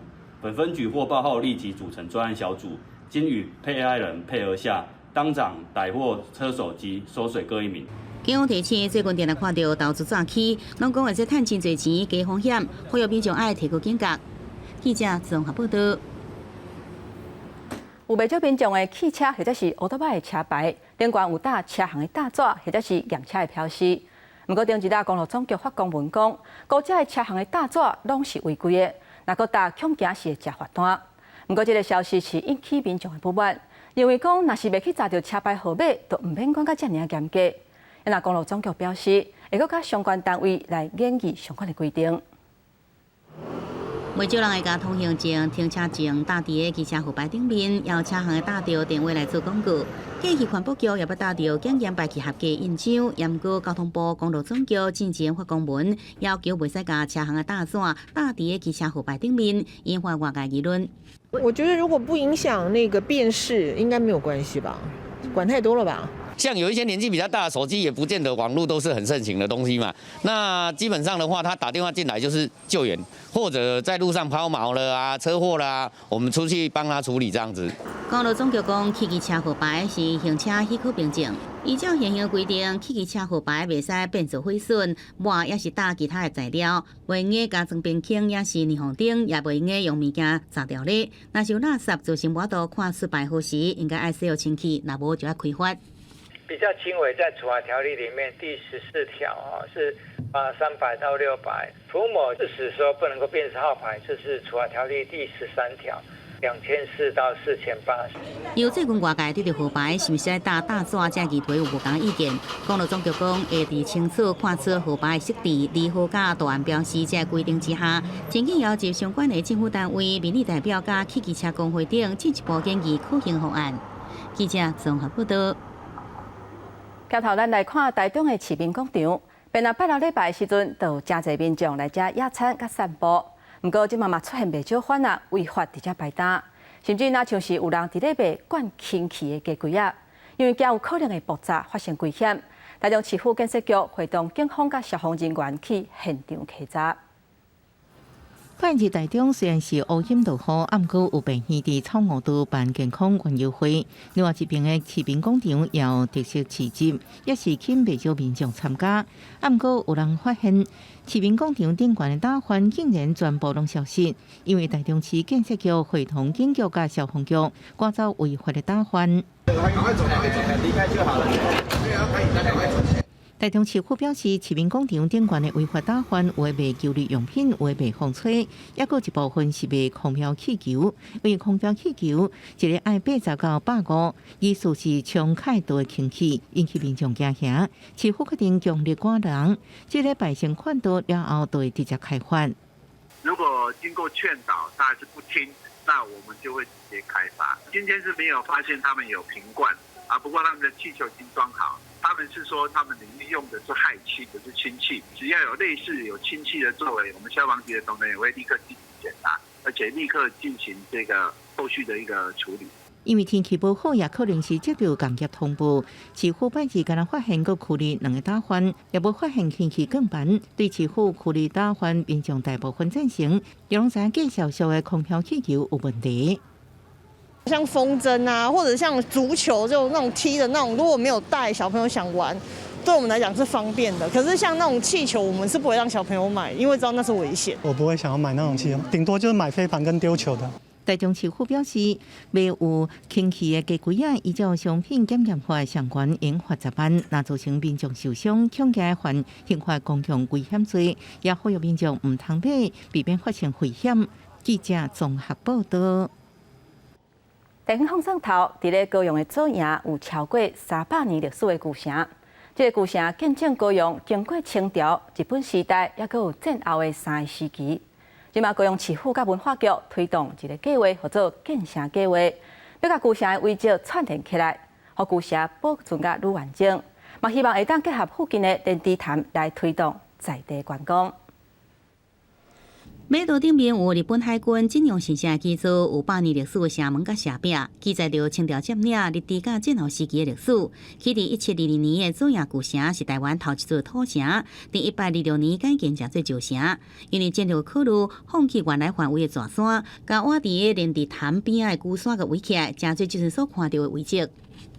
本分局獲報後，立即組成專案小組。經與被害人配合下，當場逮獲車手及收水各一名。警方提醒，最近定定看著投資詐欺，攏講會使趁真濟錢，低風險，呼籲民眾愛提高警覺。記者綜合報道。有袂少民眾的汽車或者是歐兜擺的車牌，頂懸有貼車行的貼紙，或者是驗車的標示。毋過頂一日公路總局發公文講，高這的車行的貼紙攏是違規的，若閣貼恐驚是會食罰單。毋過這个消息是引起民眾的不滿，認為講若是袂去查著車牌號碼，就毋免管甲遮爾嚴格。若公路總局表示，會閣佮相關單位來研議相關的規定。袂少人會共通行證、停車證貼佇个機車號牌頂面，由車行會貼著電話來做廣告。過去環保局也捌貼著檢驗排氣合格印章，毋過交通部公路總局進前發公文，要求袂使共車行的貼紙貼佇个機車號牌頂面，引發外界議論。我覺得如果不影響那個辨識，應該沒有關係吧？管太多了吧？像有一些年紀比較大的手機，也不見得網路都是很盛行的東西嘛。那基本上的話，他打電話進來就是救援，或者在路上拋錨了啊、車禍啦，我們出去幫他處理這樣子。公路總局講，汽機車號牌是行車許可憑證，依照現行規定，汽機車號牌袂使變做毀損，抹抑是貼其他的材料，袂用得加裝邊框，抑是霓虹燈，也袂用得用物件砸著咧。若是有垃圾造成無法度看出牌號時，應該愛洗予清氣，若無就愛開罰。比較輕微，在處罰條例裡面第14條啊，是罰300到600。塗抹致使說不能夠辨識號牌，這是處罰條例第13條。2400到4800。由最近外界對著號牌是毋是愛貼大紙這議題有無仝意見。公路總局講會佇清楚看出號牌設置、字號佮圖案標示這規定之下，真緊邀集相關的政府單位、民意代表佮汽機車公會等進一步研議可行方案。記者綜合報道。鏡頭咱來看台中的市民廣場，平常拜六禮拜的時陣，就有誠濟民眾來遮野餐佮散步。毋過這馬嘛出現袂少販仔違法佇遮擺擔，甚至若像是有人佇咧賣灌氫氣的雞胿仔，因為驚有可能會爆炸發生危險。台中市府建設局會同警方佮消防人員去現場稽查。拜日台中雖然是烏陰落雨，毋過有病院佇草悟道辦健康園遊會。另外一邊的市民廣場也有特色市集，也是吸引袂少民眾參加。毋過有人發現市民廣場頂懸的打販竟然全部攏消失，因為台中市建設局會同警局佮消防局趕走違法的打販。趕快走，趕快走，離開就好了。台中市府表示，市民廣場頂懸的違法打販，有賣球類用品，有賣風吹，抑閣一部分是賣空飄氣球。因為空飄氣球一个愛80到150，疑似是充開道的氫氣，引起民眾驚嚇。市府決定強力趕人，這禮拜先勸導了後，就會直接開罰。如果經過勸導，他還是不聽，那我們就會直接開罰。今天是沒有發現他們有瓶罐啊，不過他們的氣球已經裝好。他們是說，他們裡面用的是氦氣，不是氫氣。只要有類似有氫氣的作為，我們消防局的同仁也會立刻進行檢查，而且立刻進行這個後續的一個處理。因為天氣無好，也可能是接到工業通報，市府拜二敢若發現閣驅離兩个打販，也無發現氫氣管板。對市府驅離打販，民眾大部分贊成，也攏知影計銷售的空飄氣球有問題。像風箏啊，或者像足球就那種踢的那種，如果沒有帶小朋友想玩，對我們來講是方便的。可是像那種氣球，我們是不會讓小朋友買，因為知道那是危險。我不會想要買那種氣球，頂多就是買飛盤跟丟球的。台中市府表示，賣有氫氣的雞胿仔，依照商品檢驗法相關應罰10萬，若造成民眾受傷，恐驚犯刑法公共危險罪，也呼籲民眾毋通買，避免發生危險。記者綜合報道。地方放送頭，佇咧高雄的左營有超過300年歷史的舊城。這个舊城見證高雄經過清朝、日本時代，抑閣有戰後的三个時期。這馬高雄市府佮文化局推動一个計畫，號做建城計畫，欲共舊城的遺跡串連起來，予舊城保存甲愈完整。嘛希望會當結合附近的連池潭來推動在地觀光。馬路頂面有日本海軍井闌神社基座，有百年歷史的城門佮城壁，記載著清朝佔領、日治佮戰後時期的歷史。起佇1722年的左營舊城是台灣頭一座土城，佇126年改建成做舊城。因為戰略考慮，放棄原來範圍的大山，共倚佇連池潭邊仔的龜山佮圍起來，成做這陣所看著的遺跡。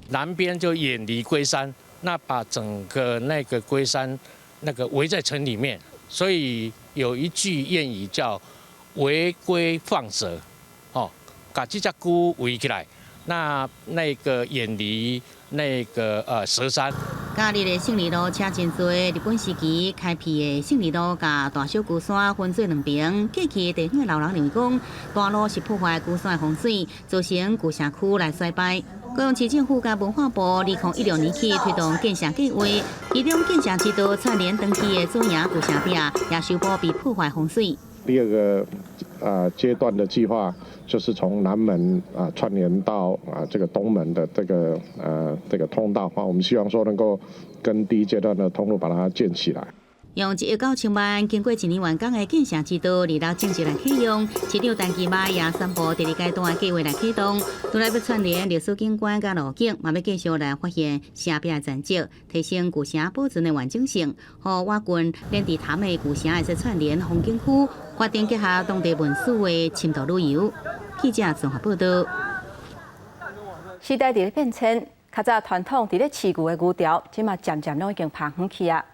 南邊就遠離龜山，那把整個那個龜山那個圍在城裡面，所以有一句諺語叫“圍龜放蛇”，哦，共這隻龜圍起來，那個遠離那個蛇山。假日的勝利路車真濟，日本時期開闢的勝利路共大小龜山分做兩爿。過去地方的老人認為講，大路是破壞龜山的風水，造成舊城區來衰敗。高雄市政府佮文化部2016年起推動建城計畫，其中建城之道串聯長期的左營舊城壁，也修補被破壞風水。第二個階段的計劃，就是從南門啊串聯到啊這個東門的這個通道，我們希望說能夠跟第一階段的通路把它建起來。用1億9千萬，經過一年完工的建城之道，二六正式來啟用。市長陳其邁也宣布第二階段的計畫來啟動，除了欲串聯歷史景觀佮路徑，嘛欲繼續來發現城壁的殘跡，提升舊城保存的完整性，予倚近連池潭的舊城會使串聯風景區，發展結合當地文史的深度旅遊。記者綜合報道。時代佇咧變遷，較早傳統佇咧飼牛的牛槽，這馬漸漸攏已經拋遠去啊。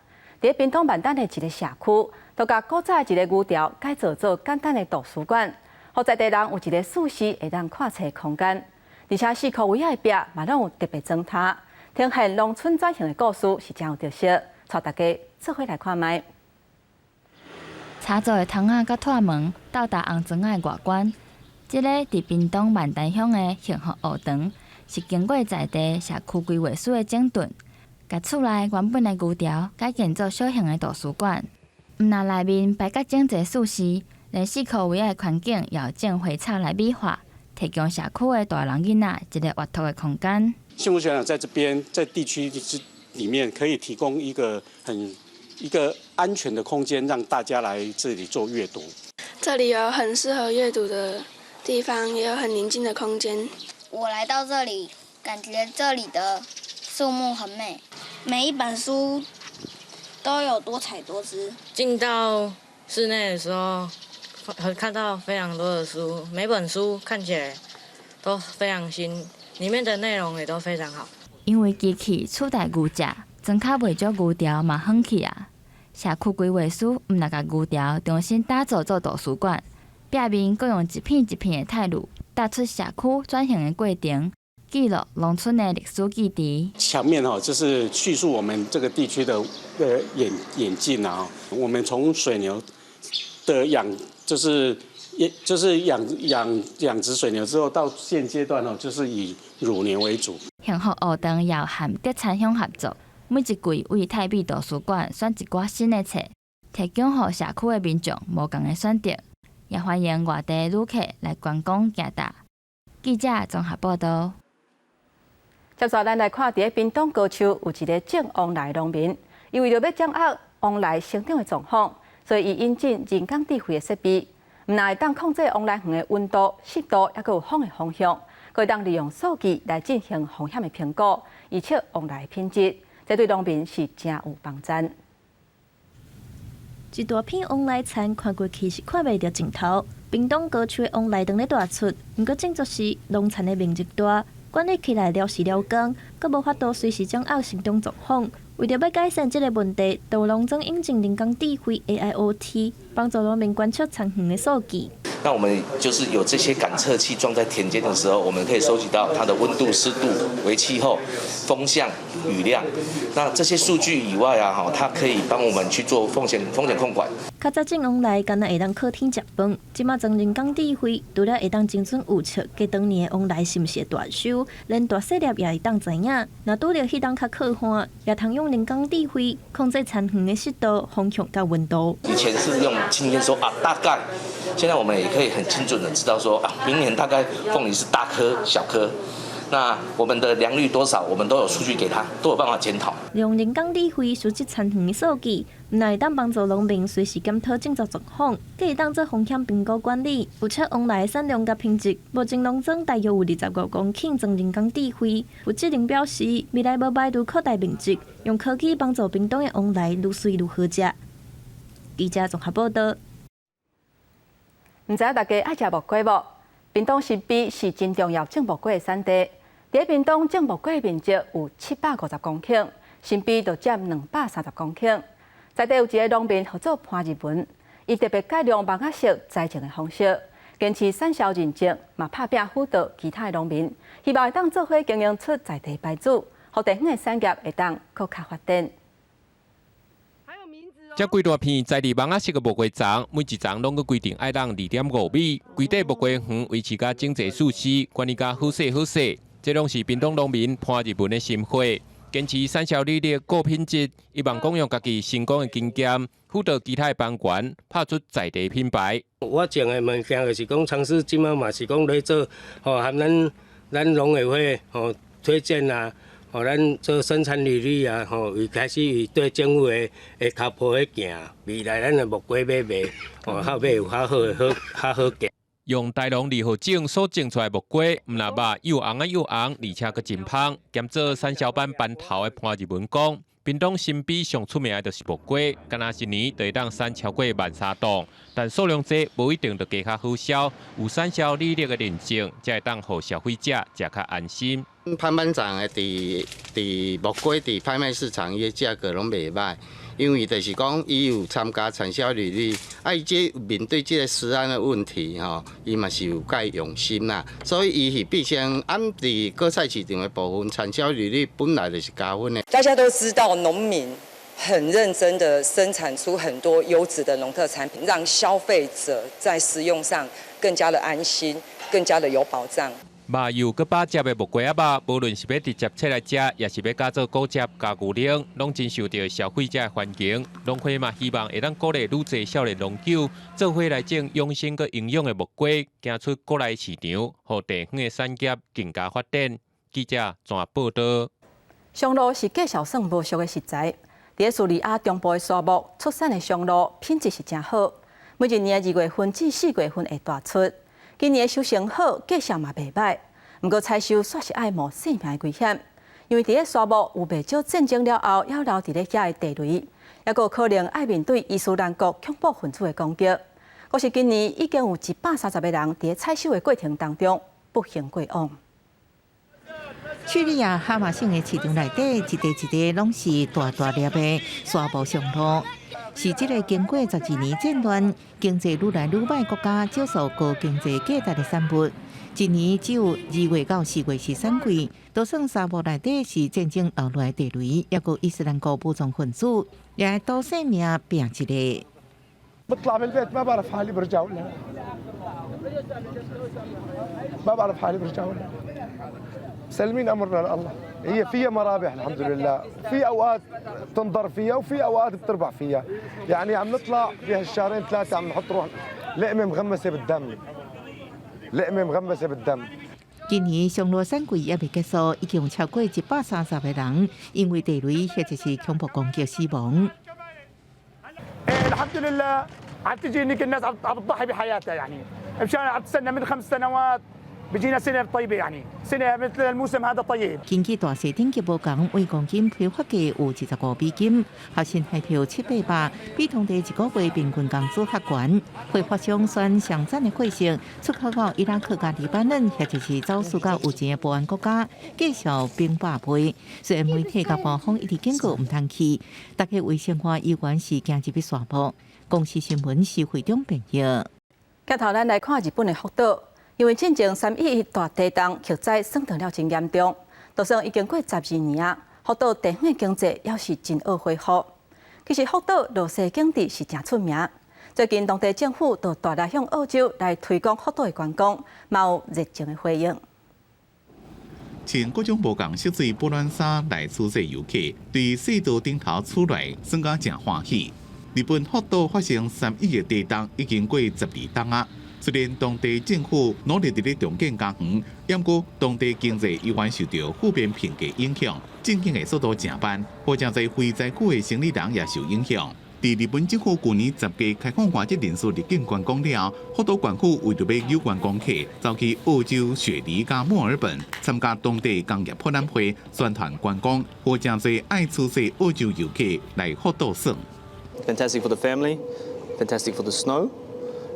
佇咧屏東萬丹的一个社區，就共古早的一个牛槽改造做簡單的圖書館，予在地人有一个舒適會當看冊的空間。而且四箍圍仔的壁嘛攏有特別裝塗，呈現農村轉型的故事是誠有特色，帶大家做伙來看覓。柴做的窗仔佮鐵門，鬥搭紅磚仔的外觀，這个佇屏東萬丹鄉的幸福學堂，是經過在地社區規劃師的整頓，共厝內原本的牛槽改建做小型的圖書館。毋但內面擺甲整齊舒適，連四箍圍仔的環境也有種花草來美化，提供社區的大人囡仔一個閱讀的空間。幸福學堂在這邊，在地區之裡面可以提供一個很一個安全的空間，讓大家來這裡做閱讀。這裡有很適合閱讀的地方，也有很寧靜的空間。我來到這裡，感覺這裡的樹木很美，每一本書都有多彩多姿。進到室內的時候，看到非常多的書，每本書看起來都非常新，裡面的內容也都非常好。因為機器取代牛隻，莊跤袂少牛槽嘛放棄啊。社區規劃師毋但共牛槽重新打造做圖書館，壁面閣用一片一片的泰鋁，搭出社區轉型的過程，記錄農村的歷史記憶。牆面哈，就是敘述我們這個地區的演進啊。我們從水牛的養，就是也就是養殖水牛之後，到現階段哦，就是以乳牛為主。幸福學堂也和德餐鄉合作，每一季為泰美圖書館選一寡新的冊，提供予社區的民眾無仝的選擇，也歡迎外地旅客來觀光行踏。記者綜合報道。接續咱來看，佇屏東高丘有一个種旺來農民，伊為著欲掌握旺來成長的狀況，所以伊引進人工智慧的設備，毋但會當控制旺來園的溫度、濕度，抑閣有風的方向，閣會當利用數據來進行風險的評估，預測旺來的品質，這對農民是誠有幫助。一大片旺來田看過去是看袂著盡頭。屏東高丘的旺來當咧大出，毋過種作時農田的面積大，管理起來了時了工，閣無法度隨時掌握成長狀況。為著欲改善這个問題，就有農莊引進人工智慧 AIoT，幫助農民觀測田園的數據。那我們就是有這些感測器裝在田間的時候，我們可以收集到它的溫度、濕度、微氣候、風向、雨量。那這些數據以外啊，哈，它可以幫我們去做風險控管。較早種旺來，敢若會當靠天食飯，這馬裝人工智慧，除了會當精準預測過當年的旺來是毋是會大收，連大細粒也會當知影。若拄著彼冬較靠旱，也通用人工智慧控制田園的濕度、風向佮溫度。以前是用經驗說啊，大概，現在我們也可以很精準的知道說啊，明年大概鳳梨是大顆小顆，那我們的良率多少，我們都有數據給他，都有辦法檢討。用人工智慧收集田園的數據，毋但會當幫助農民隨時檢討種作狀況，閣會當做風險評估管理，預測旺來產量佮品質。目前農莊大約有25公頃裝人工智慧，負責人表示，未來無排除擴大面積，用科技幫助屏東的旺來愈媠愈好食。記者綜合報道。毋知大家愛食木瓜無？屏東新埤是真重要種木瓜的產地。佇屏東種木瓜的面積有750公頃，新埤就佔230公頃。在地有一个農民號做潘日文，伊特別改良網仔式栽種的方式，堅持產銷認證，嘛拍拚輔導其他的農民，希望會當做伙經營出在地牌子，予地方的產業會當閣較發展。這幾大片栽佇網仔式的木瓜叢，每一叢攏閣規定愛櫳2.5米，規塊木瓜園維持甲整齊舒適，管理甲好勢好勢。這攏是屏東農民潘日文的心血，堅持產銷履歷、顧品質，希望講用家己成功的經驗，輔導其他的班員，拍出在地品牌。我種的物件就是講，嘗試這馬嘛是講咧做，吼，含咱農委會吼推薦啊。予咱做生產履歷啊，吼，為開始為對政府的跤步咧行，未來咱的木瓜欲賣，吼，較欲有較好的好較好價。用大農二號種所種出來木瓜，毋但肉又紅仔又紅，而且閣真芳。兼做產銷班班頭的潘日文講，屏東新埤上出名的就是木瓜，敢若一年就會當產超過1萬3噸，但數量濟無一定就加較好銷。有產銷履歷的認證，才會當予消費者食較安心。潘班長的佇木瓜佇拍賣市場，伊的價格攏袂䆀，因為就是講伊有參加產銷履歷，啊，伊這面對這个食安的問題吼，伊嘛是有蓋用心啦，所以伊是變成按佇果菜市場的部分，產銷履歷本來就是加分的。大家都知道，農民很認真的生產出很多優質的農特產品，讓消費者在食用上更加的安心，更加的有保障。肉幼閣飽汁的木瓜仔肉，無論是欲直接切來食，抑是欲加做果汁、加牛奶，攏真受著消費者的歡迎。農會嘛希望會當鼓勵愈濟少年農友做伙來種養生閣營養的木瓜，行出國內市場，予地方的產業更加發展。記者綜合報導。松露是價數算無俗的食材，佇敘利亞中部的沙漠出產的松露品質是誠好，每一年2月份至4月份會大出。今年收成好，價數嘛袂䆀。毋過採收煞是愛冒性命的危險，因為佇咧沙漠有袂少戰爭了後，猶留佇咧遐的地雷，抑閣有可能愛面對伊斯蘭國恐怖分子的攻擊。閣是今年已經有130個人佇咧採收的過程當中不幸過往。敘利亞哈馬省的市場內底，一塊一塊攏是大大粒的沙漠松露。是這个經過12年戰亂、經濟愈來愈䆀國家少數高經濟價值的產物。一年只有2月到4月是產季，多算沙漠內底是戰爭留落來地雷，抑閣伊斯蘭國武裝分子也會賭性命拚一下。 بطلع من البيت ما بعرف حالي برجع ولا لا، ما بعرف حالي برجع ولا لا. مسلمين امرنا لله. هي فيها مرابح الحمد لله، في اوقات تنضر فيها وفي اوقات بتربح فيها. يعني عم نطلع بهالشهرين ثلاثه عم نحط روح، لقمه مغمسه بالدم، لقمه مغمسه بالدم。今年松露產季猶未結束，已經有超過130個人因為地雷或者是恐怖攻擊死亡。 الحمد لله عم تجي الناس عم تضحي بحياتها، يعني مشان عم تستنى من 5 سنوات بيجينا سنه طيبه، يعني سنه مثل الموسم هذا طيب。根據大細等級無仝，每公斤批發價有25美金，合新台票七八百，比當地一個月平均工資較懸。批發商選上讚的貨色，出口到伊拉克佮黎巴嫩，或者是走私到有錢的保安國家，價數變百倍。雖然媒體佮官方一直警告毋通去，大家為生活猶原是行入去沙漠。公視新聞是會長編譯。鏡頭咱來看日本的福島。因為進前3.11大地震，核災損斷了真嚴重，就算已經過12年啊，福島地方的經濟猶是真愛恢復。其實福島落雪景致是誠出名，最近當地政府就大力向澳洲來推廣福島的觀光，嘛有熱情的回應。穿各種無仝色彩保暖衫來出席遊客，對雪道頂頭出來算甲誠歡喜。日本福島發生三一一地震已經過12冬啊。雖然當地政府努力佇咧重建家園，毋過當地經濟依然受著負面評價影響，振興的速度誠慢，予誠濟非災區的生理人也受影響。佇日本政府舊年10月開放外籍人士入境觀光了，福島縣府為著欲誘觀光客，走去澳洲雪梨佮墨爾本參加當地工業博覽會，宣傳觀光，予誠濟愛出世澳洲遊客來福島耍。 Fantastic for the family, fantastic for the snow.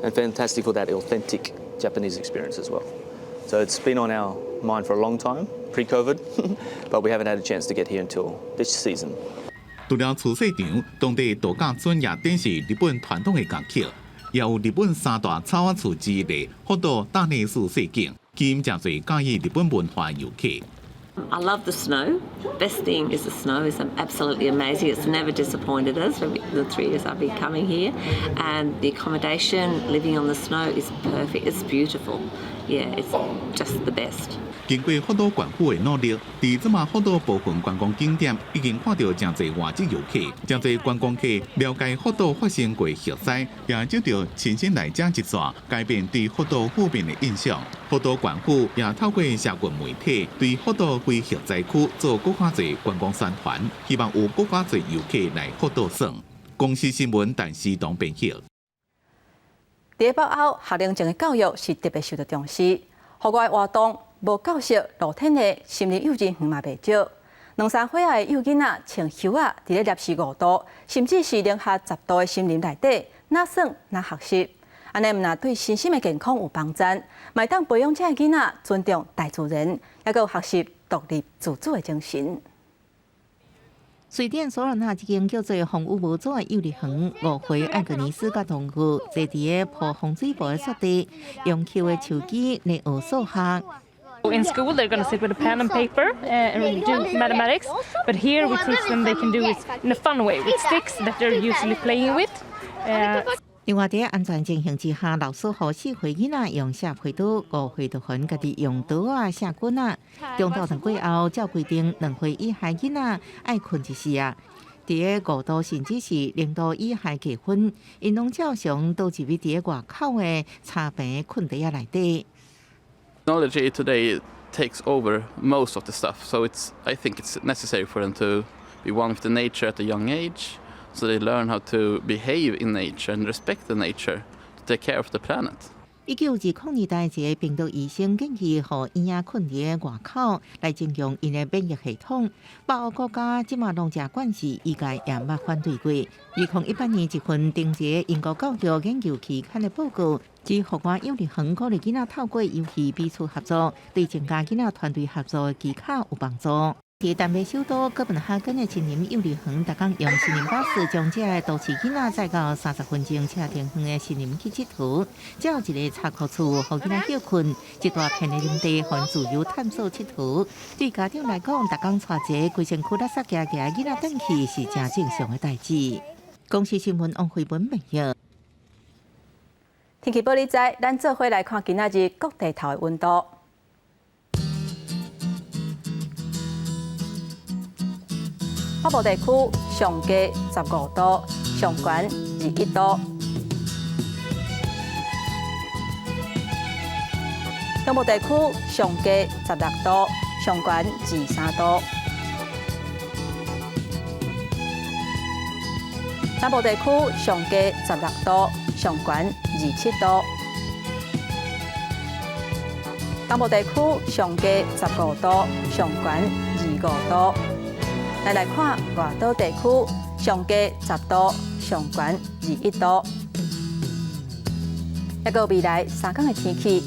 And fantastic for that authentic Japanese experience as well. So it's been on our mind for a long time, pre-COVID, but we haven't had a chance to get here until this season. 除了除雪場，當地度假村也展示日本傳統的樂曲，也有日本三大草仔厝之一的福島大內宿雪景，吸引誠濟佮意日本文化遊客。 I love the snow. Best thing is the snow is absolutely amazing. It's never disappointed us for the 3 years I've been coming here. And the accommodation, living on the snow is perfect. It's beautiful. Yeah, it's just the best. 經過福島縣府的努力，佇這馬福島部分觀光景點已經看著誠濟外籍遊客，誠濟觀光客了解福島發生過核災，也藉著親身來遮一煞，改變對福島負面的印象。福島縣府也透過社群媒體，對福島非核災區做閣較濟觀光宣傳，希望有閣較濟遊客來福島耍。公視新聞陳思東編譯。佇北歐，學齡前的教育是特別受到重視。戶外活動無夠適，露天的森林幼兒園嘛袂少。兩三歲仔的幼囡仔穿靴仔，佇咧攝氏5度，甚至是零下10度的森林內底，若耍若學習。按呢毋但對身心的健康有幫助，嘛會當培養這个囡仔尊重大自然，抑閣有學習獨立自主的精神。瑞典索爾納這間叫做風雨無阻的幼兒園，5歲艾格尼斯佮同學坐佇咧鋪風水布的雪地，用抾的手機來學數學。 In school, they're going to sit with a pen and paper and do mathematics. But here we teach them they can do it in a fun way with sticks that they're usually playing with. 另外，佇安全情形之下，老師予4歲囡仔用錫皮刀，5歲就予𪜶家己用刀仔錫棍仔。中晝頓過後，照規定2歲以下囡仔愛睏一時啊。佇5度甚至是0度以下氣溫，𪜶攏照常倒入去佇外口的草坪睏地仔內底。 Technology today takes over most of the stuff, so I think it's necessary for them to be one with the nature at a young age, so they learn how to behave in nature and respect the nature, to take care of the planet. 1920年代，一个冰島醫生建議，予嬰仔睏佇外口來增強𪜶的免疫系統。北歐國家這馬攏誠慣勢，醫界也毋捌反對過。2018年一份登佇英國教育研究期刊的報告，指戶外幼兒園鼓勵囡仔透過遊戲彼此合作，對增加囡仔團隊合作的技巧有幫助。佇丹麥首都哥本哈根的森林幼兒園，逐工用森林巴士將這个都市囡仔載到30分鐘車程遠的森林去𨑨迌，遮有一个車庫厝，予囡仔歇睏，一大片的林地，予𪜶自由探索𨑨迌。對家長來講，逐工帶一个規身軀垃圾行行的囡仔轉去是誠正常的代誌。公視新聞王慧文編譯。天氣報你知，咱做伙來看今仔日各地頭的溫度。北部地區上低15度，上懸21度。中部地區上低16度，上懸23度。南部地區上低16度，上懸27度。東部地區上低15度，上懸25度。來來看外島地區，上低10度，上懸21度。抑閣未來3工的天氣。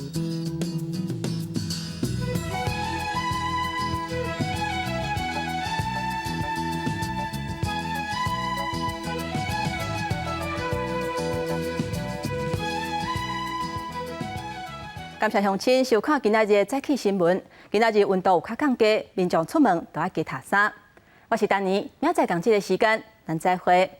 感謝鄉親收看今仔日的早起新聞。今仔日溫度有較降低，民眾出門都愛加疊衫。我是丹妮，明仔載仝這个時間，咱再會。